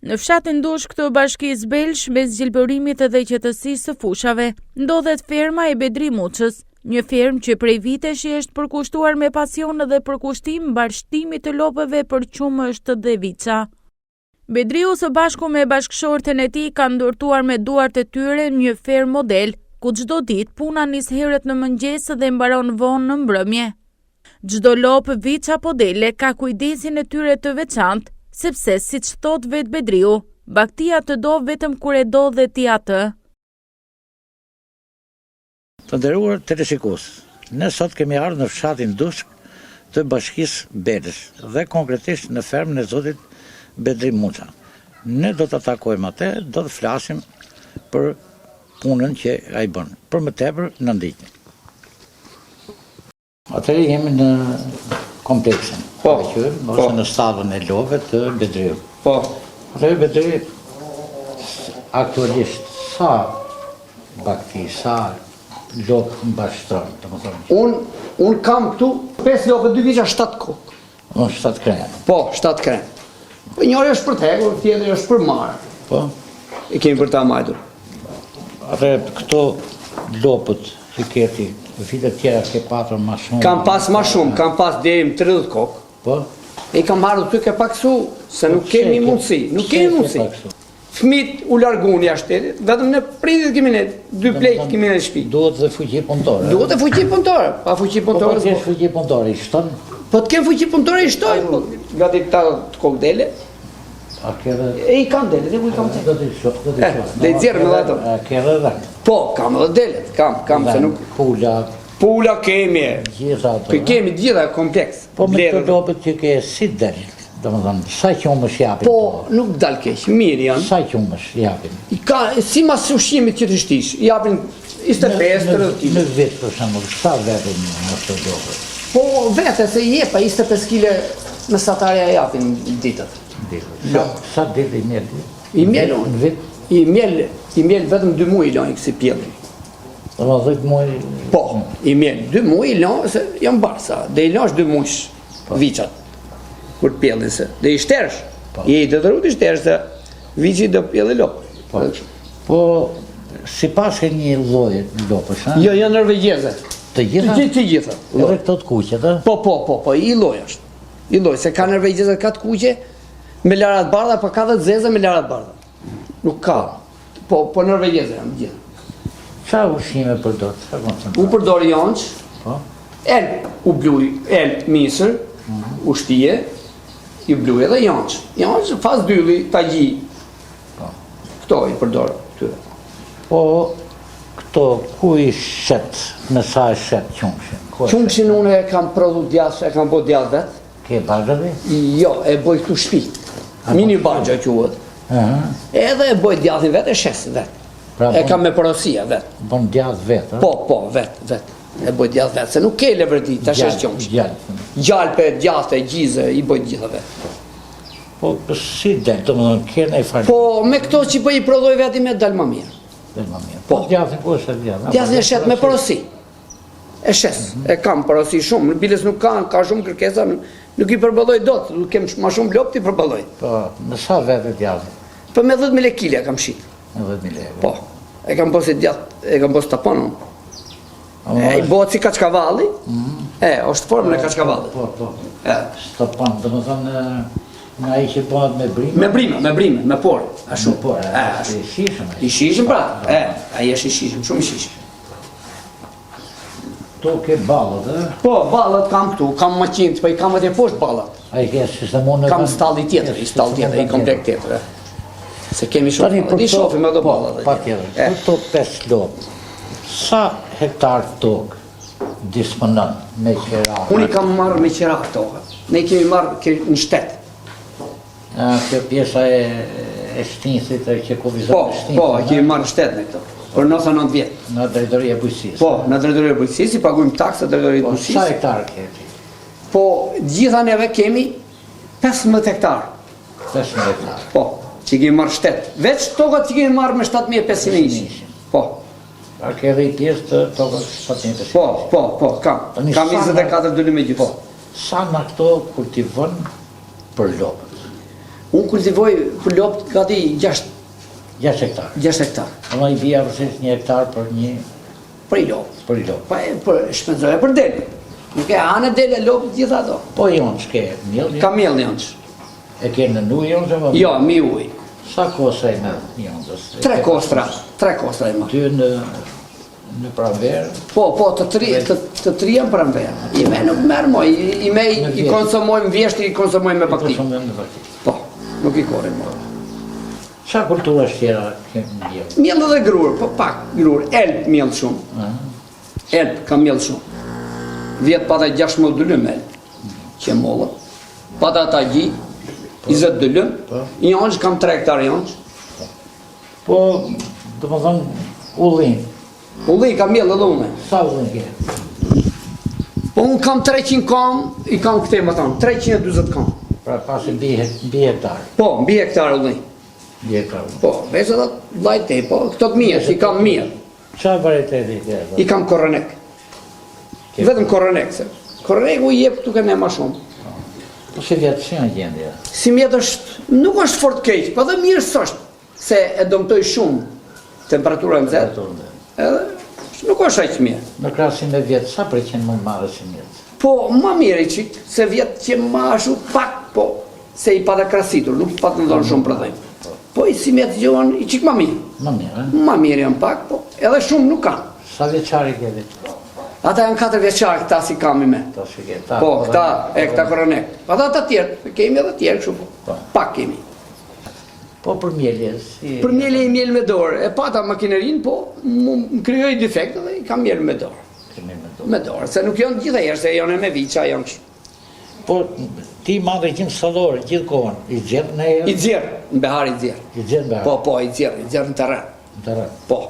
Në fshatin Dushk të bashkisë Belsh, mes gjelbërimit dhe qetësisë së fushave, ndodhet ferma e Bedri Muçës, një fermë që prej vitesh i është përkushtuar me pasion dhe përkushtim mbarështimit të lopëve për qumësht dhe viça. Bedriu së bashku me bashkëshorten e tij kanë ndërtuar me duart e tyre një fermë model, ku çdo ditë puna nis herët në mëngjes dhe mbaron vonë në mbrëmje. Çdo lopë, viç apo dele ka kujdesin e tyre të veçantë, sepse siç thotë vetë Bedriu, bagëtia të do vetëm kur e do dhe ti atë. Të nderuar teleshikues, ne sot kemi ardhur në fshatin Dushk të bashkisë Belsh dhe konkretisht në fermën e zotit Bedri Muça. Ne do ta takojmë atë, do të flasim për punën që ai bën. Për më tepër na ndiqni. Atëherë jemi në kompleksin, po, që, ose po. në stallën e lopëve të Bedriut. Po. Atëherë Bedri, aktualisht, sa bagëti, sa lopë mbarështon, domethënë? Unë un kam këtu 5 lopë, 2 viça, 7 kokë. Unë 7 krenë. Po, 7 krenë. Po njëri është për të hekur, tjetri është për marrë. Po. E kemi për ta majtur. Atëherë këto lopët që ke ti, vitet tjera ke patur ma shumë. Kam pas ma shumë, kam pas deri më 30 kokë. Po. E kam marrë ty ke paksu, se nuk po, kemi mundësi, nuk kemi mundësi. Fëmijët u larguan jashtë shtetit, vetëm ne prindit kemi ne, dy pleq kemi në shtëpi. Duhet dhe fuqi punëtore. Duhet dhe fuqi punëtore, pa fuqi po, punëtore. Po të kesh fuqi punëtore, i shton? Po të kem fuqi punëtore i shtoj, po gati 80 kokë dele. A ke dhe E i kam dele, dhe ku i kam dele. Do t'i shoh, do t'i shoh. Do i nxjerrim edhe ato. A ke dhe dhen? Po, kam edhe delet, kam, kam se nuk pula. Pula kemi. Gjitha ato. Po kemi gjitha kompleks. Po me këto lopët që ke si del, domethënë, sa qumësh japin? Po, nuk dal keq, mirë janë. Sa qumësh japin? I ka, simas ushqimit që t'i shtish, japin 25, 30 kg. Në vit, për shembull, sa vete një këto lopët? Po, vete, se i jepa, 25 kg mesatarja japin ditët. Ditët. Sa, sa ditë i mjel? I mjel unë. Në vit? I mjel, i mjel vetëm 2 muaj i lënë kësi pjellin. Dhe 10 muaj... Po, i mjel, 2 muaj i lënë, se janë barsa, dhe i lësh 2 muajsh po. viçat, kur të pjellin se, dhe i shtersh, po. je i detyruar t'i shtersh, se viçi do pjellë lopë. Po, po si paske një lloj lopësh, ha? Jo, jo norvegjeze. Të gjitha? Të, të gjitha. Edhe këto të kuqe, të? Po, po, po, po, i lloj është. I lloj, se ka norvegjeze, ka të kuqe, me lara të bardha, po ka dhe të zeza me lara të bardha. Nuk ka. Po, po norvegjeze janë gjithë. Ça ushqime përdor? Ça koncentrat? U përdor jonxhë, po? elb u bluj, elb misër, mm -hmm. u shtije, i bluj edhe jonxhë. Jonxhë, faz dylli, tagji. Po. Këto i përdor këtyre. Po, këto ku i shet, me sa e shet qumështin? Qumështin unë e kam prodhu djathë, e kam bo djathë vetë. Ke baxhë ti? Jo, e boj këtu shpi. Mini baxha quhet. Edhe e boj djathin vetë, e shes vetë. Pra, e kam me porosia vetë. Bon djath vetë, Po, po, vetë, vetë. E boj djath vetë, se nuk ke leverdi, ta shesh qumësht. Gjalpë. Gjalpë, djathë, gjize, i boj gjitha vetë. Po, si del, domethënë, ke në farë? Po, me këto që po i prodhoj vetë, me dal më mirë. Del më mirë. Po, djathin ku është djathin? Djathin e shet me porosi. E shes, e kam porosi shumë, në biles nuk ka, ka shumë kërkesa, nuk i përballoj dot, nuk kem ma shumë lopë t'i përballoj. Po, me sa vete djathin? Po me 10.000 lekë kile kam shit. Me 10.000 lekë? Po, e kam bo si djath, e kam bo stopan unë. E, i bëhet si kaçkavalli, mhm. e, është formën e kaçkavallit. Po, po, e. Stopan, domethënë, nga ai që bëhet me brime? Me brime, me brime, me porë, ashtu. Me porë, e, ashtu. I shijshëm. I shijshëm pra, e, ai është i shijshëm, shumë i shijshëm. Këtu ke ballat, e? Po, ballat kam këtu, kam maqinë, po i kam atje poshtë ballat. A i ke sistemun në... Kam stalli tjetër, i stall tjetër, i komplek tjetër, e. Se kemi shumë, po, i shofim edhe po, ballat. Pa tjetër, për këto pesë lopë, sa hektar tokë disponon me qera? Unë i kam marrë me qera tokët, ne i kemi marrë në shtet. Kjo pjesa e e Shtinthit e që kufizon po, Shtinthin. Po, e kemi marrë në shtet ne këto. Për 99 vjet. Në drejtoria e bujqësisë. Po, në drejtoria e bujqësisë i paguajmë taksë drejtoria e po, bujqësisë. Sa hektar ke ti? Po, gjitha neve kemi 15 hektar. 15 hektar. Po, që kemi marrë shtet. Veç tokat që kemi marrë me 7501. Po. A ke edhe një pjesë të tokës 7501? Po, po, po, kam. Kam 24 dynym e gjysmë. Po, sa nga këto kultivon për lopët? Unë kultivoj për lopët gati 6 6 hektar. 6 hektar. Ama i bie afërsisht një hektar për një për i lopë. Për i lopë. Pa e për shpenzoj për dele. Nuk e hanë dele lopët gjitha ato. Po jonxhë ke mjellë? Kam mjellë jonxhë. E ke në ujë jonxhë apo? Jo, mi ujë. Sa kostra i merr jonxhës? Tre kostra, tre kostra i marr. Dy në në pranverë? Po, po, të tri, të, të tri janë pranverë. I me nuk merr mo, i, i me i, i konsumojmë vjeshtë, i konsumojmë me bagëti. I konsumojmë me bagëti. Po, nuk i korrim mo. Sa kultura tjera ke mbjellë? Mbjell edhe grurë, po pak grurë, elb mbjell shumë. Elb, kam mbjell shumë. Vjet pata 16 dylym elb, që e molla. Pata ata gji, 20 dylym, po. jonxhë, kam 3 hektar jonxhë. Po, domethënë, ullinj. Ullinj, kam mbjellë edhe unë. Sa ullinj ke? Po unë kam 300 kam, i kam këte më thonë, 340 kam. Pra pasi mbi, mbi hektar? Po, mbi hektar ullinj. Mbi hektar ullinj. Po, veç edhe vlajt te, po, këto të mija, i kam mirë. Ça varieteti ke? I kam koronek. Vetëm koronek, se. Koroneku i jep këtu ke ne ma shumë. Po sivjet, si është gjendja? Sivjet është, nuk është fort keq, po dhe mirë s'është, se e dëmtoi shumë temperatura e nxehtë. Edhe nuk është aq mirë. Në krahasim me vjet, sa përqind më madhe sivjet? Po, ma mirë i çik, se vjet qe ma ashtu pak, po, se i pata krasitur, nuk patën dhënë shumë prodhim. Po, po i sivjet janë i çik ma mirë. Ma mirë, e? Ma mirë janë pak, po, edhe shumë nuk kanë. Sa vjeçar i ke? Ata janë 4 vjeçar këta si kam i me. Këta si ke, ta. Po, këta, e këta koronek. Ata ata tjerë, kemi edhe tjerë kështu po. po. Pak kemi. Po për mjelje, si... Për mjelje i mjel me dorë, e pata makinerinë, po më krijoi defekt dhe i kam mjelë me dorë. Me dorë. Me dorë, se nuk janë gjitha herë, se janë me viça, janë kështu. Po, ti ma dhe gjithë stallore, gjithë kohën, i nxjerr në I nxjerr, në behar i nxjerr. I nxjerr në behar. Po, po, i nxjerr, i nxjerr në terren. Në terren. Po.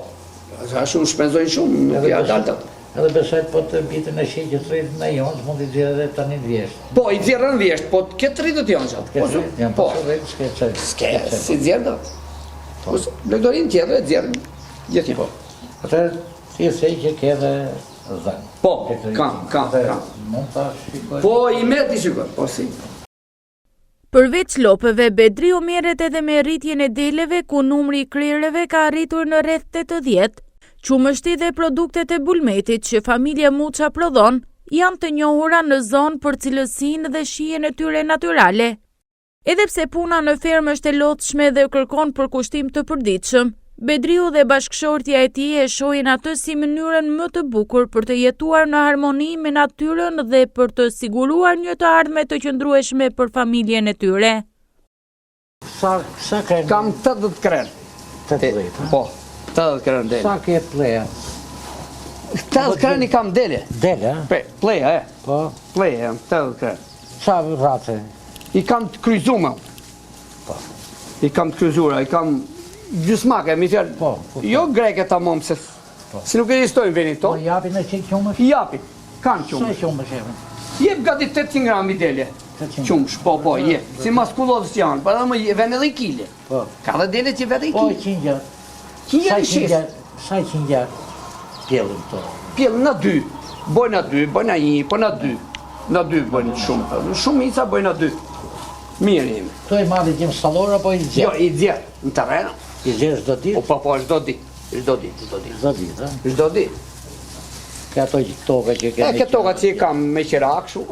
Ashtu shpenzojnë shumë, nuk ja dalë të. Edhe besoj po të binte në shi që të rritet në jonxhë, mund t'i nxjerr edhe tani në vjeshtë. Po, i nxjerr në vjeshtë, po të ketë rritur jonxha. Po, po, po, s'ke çfarë. S'ke, s'i nxjerr dot. Po, blegtorinë tjetër e nxjerr gjithnjë. Po. Atëherë ti the që ke dhe dhen. Po, kam, kam, kam. Mund ta shikoj. Po, i merr ti shikoj, po si. Përveç lopëve, Bedriu merret edhe me rritjen e deleve ku numri i krerëve ka arritur në rreth 80. Qumështi dhe produktet e bulmetit që familja Muça prodhon janë të njohura në zonë për cilësinë dhe shijen e tyre natyrale. Edhe pse puna në fermë është e lodhshme dhe kërkon përkushtim të përditshëm, Bedriu dhe bashkëshortja e tij e shohin atë si mënyrën më të bukur për të jetuar në harmoni me natyrën dhe për të siguruar një të ardhme të qëndrueshme për familjen e tyre. Sa sa krerë? Kam 80 krerë. 80. Po, 80 krerë dele. Sa ke pleja? 80 krerë i kam dele. Dele, a? Pleja, e. Po. Pleja, 80 krerë. Ça race? I kam të kryqëzume. Po. I kam të kryqëzuara, i kam gjysmake, mi fjalë. Po, po, po. Jo greke tamam se po. Si nuk ekzistojnë vendit tonë. Po japin në qikë qumësht? Japin, kanë qumësht. Sa qumësht japin? Jep gati 800 gram i dele. Qumësht, po, po, jep. Si maskullodhës janë, po edhe më vjen edhe kile. Po. Ka dhe dele që vetë i kile. Po, qingja. Qingja i shes. Sa qingja pjellin këto? Pjellin nga dy. Bojnë nga dy, bojnë nga një, po nga dy. Nga dy bojnë shumë. Shumica bojnë nga dy. Mirë jemi. Këto i mban gjithë stallor apo i nxjerr? Jo, i nxjerr, në terren. I nxjerr çdo ditë? Po, po, po, çdo ditë. Çdo ditë, çdo ditë. Çdo ditë, a? Çdo ditë. Ke ato toka që kemi? E, ke toka që i kam me qira kështu.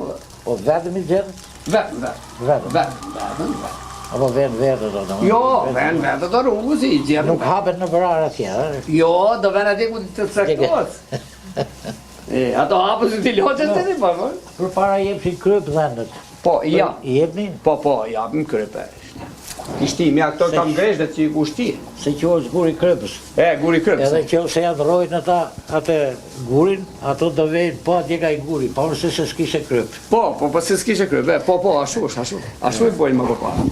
Po vetëm i nxjerr? Vetëm, vetëm. Vetëm. Vetëm, vetëm, vetëm. Apo venë vetë do të Jo, venë vetë do rrugës i nxjerr. Nuk hapen në vërarë atje, ë? Jo, do venë atje ku të tregtohet. E, ato hapën si ti loqet të ti, po, po. Përpara jepshin kryp dhentë. Po, ja. I jepni? Po, po, japim kryp. I shtim, ja, këto kam grezhdet që i ku shti. Se që është guri krypës. E, guri krypës. Edhe që ose janë rrojnë ata, atë gurin, ato do vejnë, po atje ka i guri, po nëse se s'kishe kryp. Po, po, po se s'kishe kryp, e, po, po, ashtu është, ashtu, ashtu i bojnë më përpara.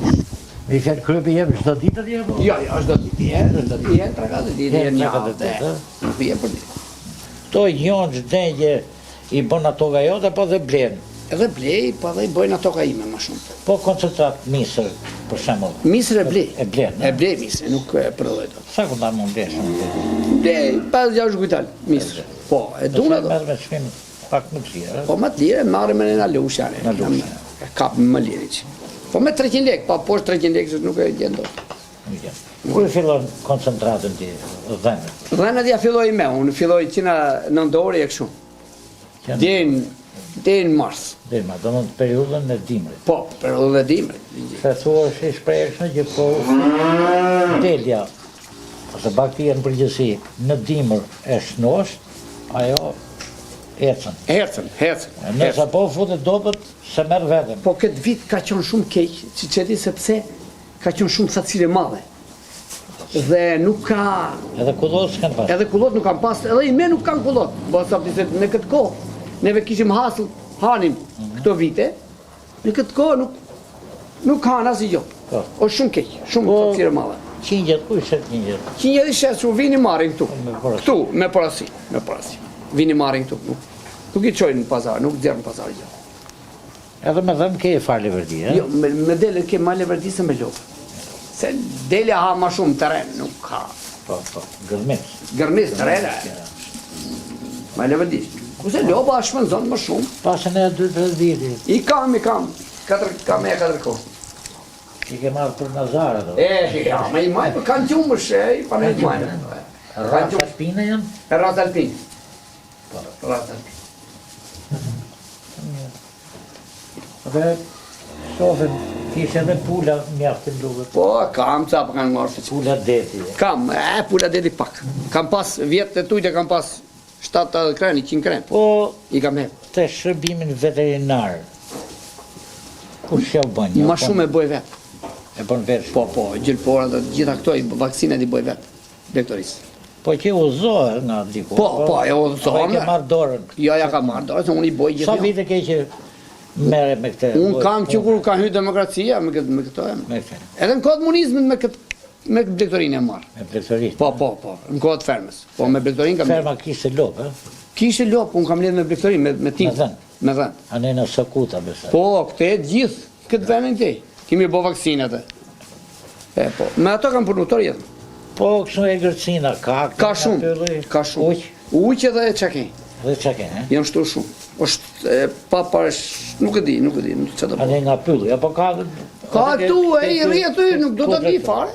Mi fjalë krypi jep çdo ditë atje apo? Jo, jo, çdo ditë, je, çdo ditë, je, tre katër ditë, je një javë, nuk je për ditë. Kto jonxhë degje i bën nga toka jote apo dhe blen? Edhe blej, po edhe i bëj nga toka ime më shumë. Po koncentrat misër, për shembull. Misër e blej. E blen, E blej misër, nuk e prodhoj dot. Sa kuintal mund blesh? Blej 5-6 kuintal misër. Po, e duna do. Merr me çmim pak më të lirë. Po më të lirë, marrim në Lushnjë. Në Lushnjë. E kapim më lirë. Po me 300 lekë, pa poshtë 300 lekë, nuk e gjen dot. Nuk e gjen. Kur e fillon koncentratën ti, dhenët? Dhenët ja filloj me, unë filloj që në nëntori e kështu. Deri deri në mars. Deri në mars, domethënë periudhën e dimrit. Po, periudhën e dimrit. Se thua si shprehje që po delja ose bagëtia në përgjithësi në dimër e shnosh, ajo ecën. Ecën, ecën. Nëse po futet dobët, s'e merr veten. Po këtë vit ka qenë shumë keq, siç e di sepse ka qenë shumë thatësirë e madhe. Dhe nuk ka... Edhe kullot s'kanë pas. Edhe kullot nuk kanë pas, edhe ime nuk kanë kullot. Po sa se në këtë kohë, neve kishim hasur, hanim mm -hmm. këto vite, në këtë kohë nuk, nuk hanë asnjë gjë. Po. është shumë keq, shumë po, thatësirë e madhe. Qingjet, ku i shet qingjet? Qingjet i shes, u vini marrin këtu. Këtu, me porosi, me porosi. Vini marrin këtu. Nuk, nuk i çojnë në pazar, nuk nxjerr në pazar gjë. Edhe me dhen ke fare leverdi, e? Jo, me, me dele ke ma leverdi se me lopë. Se delja ha ma shumë terren, nuk ha. Po, po, gërmis. Gërmis terren, ma leverdi. Kurse lopa shpenzon më shumë. Pasë në 2-3 viti. I kam, i kam. Katër, kam e katër kohë. I ke marrë për nazar ato. E, i kam, i maj, po kanë qumësht, e, i pa në i maj. Racë alpine janë? Racë alpine. Po, racë alpine. Dhe shohim, kishe edhe pula mjaft më duket. Po, kam ca po kanë marrë. Pula deti. Kam, e, pula deti pak. Kam pas vjet të tujtë, kam pas 70 krenë, 100 krenë. Po, i kam hedh. Te shërbimin veterinar. Kush ja bën? Ma shumë e bëj vetë. E bën vetë. Po, po, gjilpora dhe gjitha këto, vaksinat i bëj vetë. Blegtorisë. Po që udhëzohet nga diku. Po, po, e udhëzohem. Po, e ke marrë dorën. Jo, ja kam marrë dorën, se unë i bëj gjithë. Sa vite ke që merre me këtë? Unë kam që kur ka hyrë demokracia me këtë me këtë. Me këtë. Edhe në kohë të komunizmit me këtë me këtë blegtorinë e marr. Me blegtorinë. Po, po, po, në kohë të fermës. Po me blegtorinë kam. Ferma kishte lopë, ë? Kishte lopë, unë kam lidhur me blegtorinë, me me tim. Me dhen. Me dhen. Anej në Sokuta besoj. Po, këte të gjithë, këtë vendin te. Kemi bë vaksinat. E po, me ato kam punu tërë jetën. Po, kështu egërsina, ka Ka shumë, ka shumë. Ujq? Ujq edhe çakej. Dhe çakej, e? Janë shtu shumë. është e pa parash, nuk e di, nuk e di, nuk çfarë do. Anej nga pylli, apo ka... Ka këtu, e i rri aty, nuk do të di fare.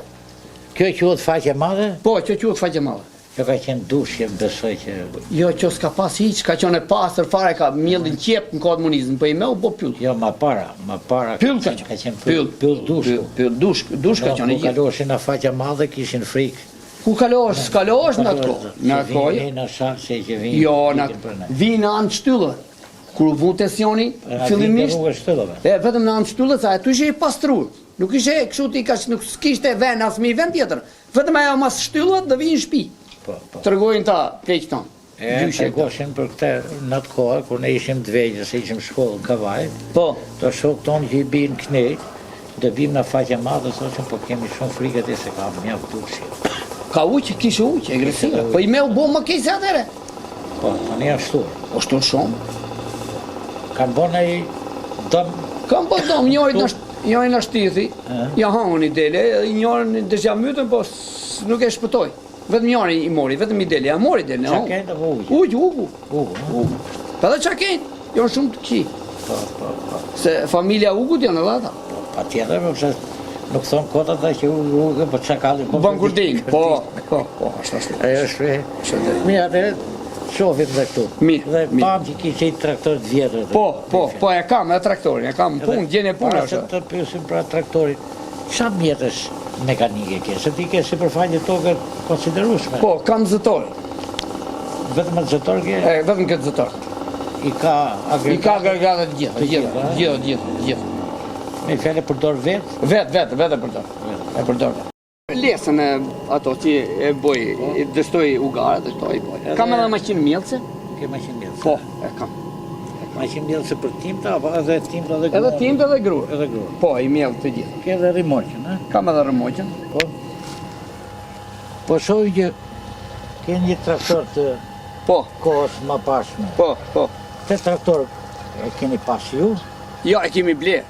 Kjo quhet faqe madhe? Po, kjo quhet faqe madhe. Kjo ka qenë dushje, besoj që... Jo, kjo s'ka pas hiq, ka qenë e pastër fare, ka mjellin qepë në kohë të komunizmit, po ime u bo pyll. Jo, ma para, ma para... Pyll ka qenë. Ka qenë pyll, pyll dushku. Pyll, dushk, dushk ka qenë i gjithë. Ku kaloheshin nga faqja madhe, kishin frikë. Ku kalohesh, s'kalohesh në atë kohë. Në atë kohë. Vinë në shakë se që vinë. Jo, në vinë në anë shtyllëve. Kur u vu tensioni, fillimisht... E, vetëm në anë shtyllëve, sa aty ishe i pastruar. Nuk ishe kështu ti kaq nuk s'kishte vend as me vend tjetër. Vetëm ajo mas shtyllat dhe vijnë në shtëpi. Po, po. Tregojnë ta pleqtë tonë. E, tregoshin për këtë në atë kohë, kur ne ishim të vegjël, se ishim shkollë në Kavajë, po. të shokë tonë që i binë kënej, do bim në faqe madhe, thoshin, po kemi shumë frikë aty se ka mjaft dushje. Ka ujq, kishe ujq, egërsira. Po ime u bo më keq se atëherë. Po, tani janë shtuar. Po shtuar shumë. Kanë bo naj dëm? Kanë bo dëm, njërit në Njëri na shtithi, ja hangën i dele, njërin desh ja mytën, po nuk e shpëtoi. Vetëm njëri i mori, vetëm i dele, ja mori dele. Çakenjtë apo ujq? Ujq, ugu. Ugu, ugu. Po edhe çakenjtë, janë shumë të këqij. Po, po, po. Se familja ugut janë edhe ata. Po, patjetër, po pse nuk thonë kot ata që ugu, ugu, po çakalli po. Bën kurtin, po, po, po, ashtu ashtu. Ajo është. Mirë, atëherë shohim dhe këtu. Mirë, dhe pamë që kishe një traktor të vjetër. Po, po, po, e kam e traktorin, e kam punë, gjendje punë Para se të pyesim pra traktorin, ça mjetesh mekanike ke? Se ti ke sipërfaqe toke konsiderueshme. Po, kam zetor. Vetëm atë zetor ke? E, vetëm këtë zetor. I ka agregatet? I ka agregatet të gjitha, të gjitha, të gjitha, të gjitha, të gjitha. Me fjalë përdor vetë? Vetë, vetë, vetë e përdor. E përdor vetë. Lesën e ato që e boj, i dështoj ugaret dhe këto i boj. Kam edhe maqinë mjellëse. Ke maqinë mjellëse? Po, e kam. Maqinë mjellëse për timta, apo edhe timta dhe grurë? Edhe timta dhe grurë. Edhe grurë. Po, i mjell të gjithë. Ke edhe rimorqën, e? Kam edhe rimorqën. Po. Po shoh që ke një traktor të po. kohës më pashme. Po, po. Këtë traktor e keni pas ju? Jo, e kemi ble.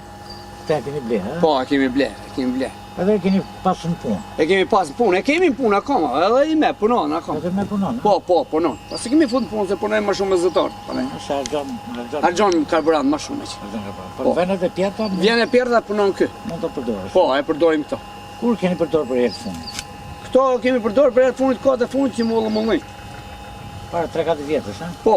Këtë e keni ble, e? Po, e kemi ble, e kemi ble. Edhe e keni pas në punë. E kemi pas në punë, e kemi në punë akoma, edhe i me punon akoma. Edhe me punon. Po, po, punon. Po s'e kemi fut në punë se punojmë më shumë me zetor. Po ne. Se harxhon, harxhon. Harxhon karburant më shumë që. Harxhon karburant. Po, po. venet e pjerrta? Vene e pjerrta punon ky. Mund të përdorësh. Po, e përdorim këto. Kur keni përdorur për herë të fundit? Këto kemi përdorur për herë të fundit kohët e fundit që mbollëm mullinj. Para 3-4 vjetësh, ha? Po.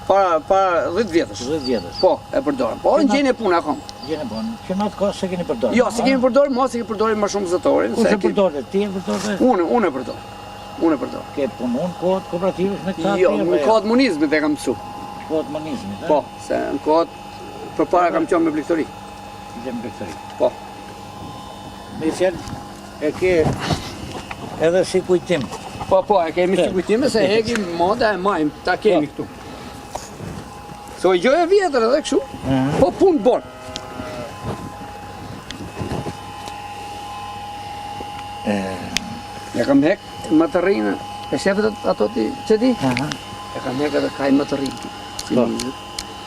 Para para 10 vjetësh. 10 vjetësh. Po, e përdorim. Po, në gjendje pune akoma. Gjendje pune. Që në atë kohë s'e keni përdorur. Jo, s'e kemi përdorur, mos e kemi përdorur më shumë zetorin, se e përdorë, ti e përdorë? Unë, unë e përdor. Unë e përdor. Ke punuar në kohët kooperativës me këta? Jo, në kohët monizmit e kam mësu. Kohët monizmit, Po, se në kohët përpara kam qenë me blegtori. Ke me blegtori. Po. Me fjalë e ke edhe si kujtim. Po, po, e kemi si kujtim se e hekim moda e majmë, ta kemi po. këtu. Se o gjë e vjetër edhe kështu, mhm. po punë bon. Ja kam hek më të rrinë, e shefet ato ti, që ti? Ja kam hek edhe kaj më të rrinë, si po.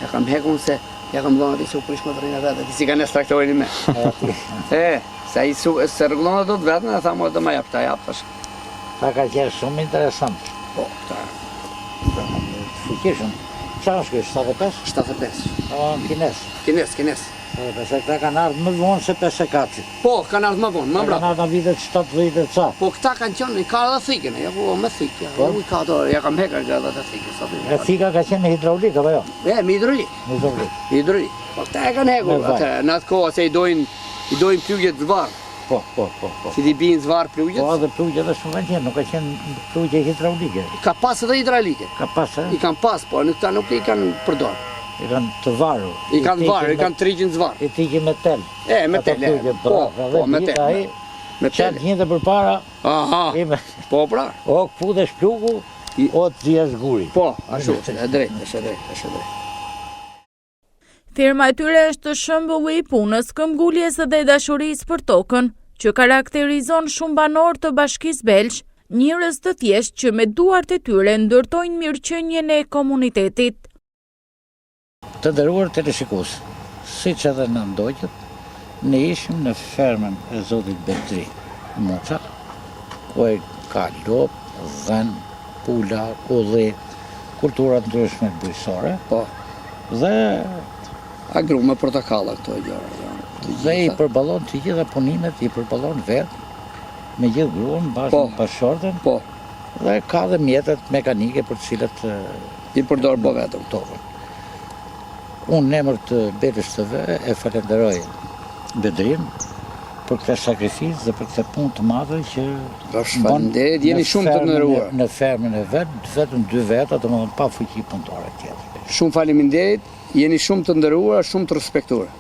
Ja kam hek unë se Ja kam dhënë atij se u prish më të rrinë vetë, ti si ka nes traktorin me. E, se ai su, se rregullon dot vetën, e tha mua do ma jap, ta jap tash. Ta ka qenë shumë interesant. Po, ta. Fuqishëm. Qa është kjo, 75? 75. O, kinez. Kinez, kinez. 75, se këta kanë ardhë më vonë se 54. Po, kanë ardhë më vonë, më mbrapa. Kanë ardhë në vitet 70 e ca. Po, këta kanë qenë, i ka edhe thikën, ja, po, me thikë, ja, po? i ka ato, ja kam hekër edhe të thikën. E thika ka qenë me hidraulik, apo jo? E, me hidraulik. Me hidraulik. Hidraulik. Po, këta e kanë hekur, atë, në atë kohë se i dojnë, i dojnë plugjet zvarrë. Po, po, po, po. Si t'i bijnë zvarrë plugjet? Po, edhe plugjet dhe shumë vend nuk ka qenë plugje hidraulike. Ka pas edhe hidraulike. Ka pas, e? I kanë pas, po, në këta nuk i kanë përdor. I kanë të varur. I kanë të varur, i kanë triqin zvarrë. I triqin me tel. E, me tel, e. Po, po, me tel. Me tel. Qatë një dhe përpara. Aha, po pra. O, këputesh plugu, o të zihesh guri. Po, ashtu, e drejtë, është e drejtë, është e drejtë. Ferma e tyre është shembulli i punës, këmbguljes dhe dashurisë për tokën, që karakterizon shumë banorë të Bashkisë Belsh, njerëz të thjeshtë që me duart e tyre ndërtojnë mirëqenien e komunitetit. Të nderuar teleshikues, siç edhe na ndoqët, ne ishim në fermën e zotit Bedri Muça, ku ai ka lopë, dhen, pula, ulli, kultura të ndryshme bujqësore. Po. Dhe Agrume, portokalla këto gjëra janë. Dhe i përballon të gjitha punimet, i përballon vetë me gjithë gruan, bashkë po, me bashkëshorten. Po. Dhe ka dhe mjetet mekanike për të cilat i përdor po vetëm tokën. Unë në emër të Belsh TV e falenderoj Bedrin për këtë sakrificë dhe për këtë punë të madhe që Faleminderit, jeni shumë të nderuar. Në fermën e vet, vetëm dy veta, domethënë pa fuqi punëtore tjetër. Shumë faleminderit, jeni shumë të nderuar, shumë të respektuar.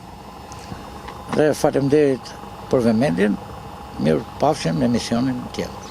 Dhe faleminderit për vëmendjen, mirupafshim në emisionin tjetër.